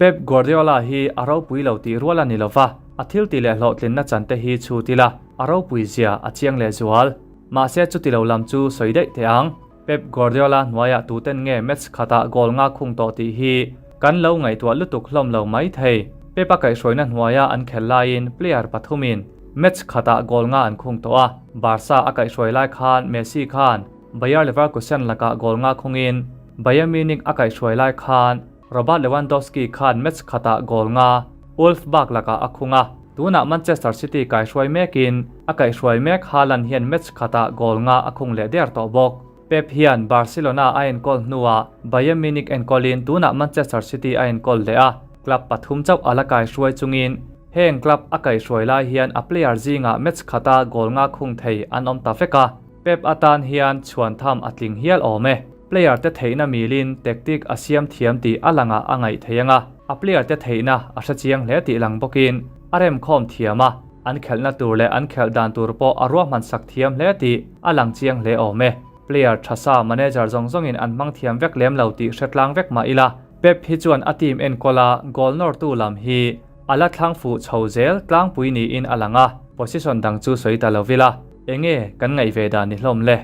Pep Guardiola hi a ropui lo tih rual a ni lova, a thil tih leh hlawhtlinna chan te hi chhut ila a ropui zia a chiang leh zual. Mahse chuti lo lam chu sawi daih teh ang. Pep Guardiola hnuaiah tuten nge match khatah goal nga khung tawh tih hi kan lo ngaihtuah lutuk hlawm lo mai thei. Pep a kaihhruaina hnuaia an khel laiin player pathumin match khatah goal nga an khung tawh a, Barca a kaihhruai lai khan Messi khan Bayer Leverkusen lakah goal nga khungin Bayern Munich a kaihhruai lai khan Robert Lewandowski khan match khatah goal nga Wolfsburg lakah a khung a, tunah Manchester City kaihhruai mekin a kaihhruai mek Haaland hian match khatah goal nga a khung leh der tawh bawk. Pep hian Barcelona a enkawl hnuah Bayern Munich enkawlin tunah Manchester City a enkawl leh a, club pathum chauh a la kaihhruai chungin heng club a kaihhruai lai hian a player zingah match khata goal nga khung thei an awm ta vek a, Pep atan hian chhuan tham a tling hial awm e. Player te theihna milin tactic a siam thiam tih a langah a ngaih thei ang a, a player te theihna a hre chiang hle tih lang bawkin a remkhawm thiam a, an khelhna tur leh an khelh dan tur pawh a ruahman sak thiam hle tih a lang chiang hle awm e. Player tha sa manager zawng zawngin an hmang thiam vek lem lo tih hre tlang vek mah ila, Pep hi chuan a team enkawl a goal nawrtu lam hi a la thlang fuh chho zel tlangpui niin a lang a, position dang chu sawi ta lo ila, enge kan ngaih ve dan ni hlawm le?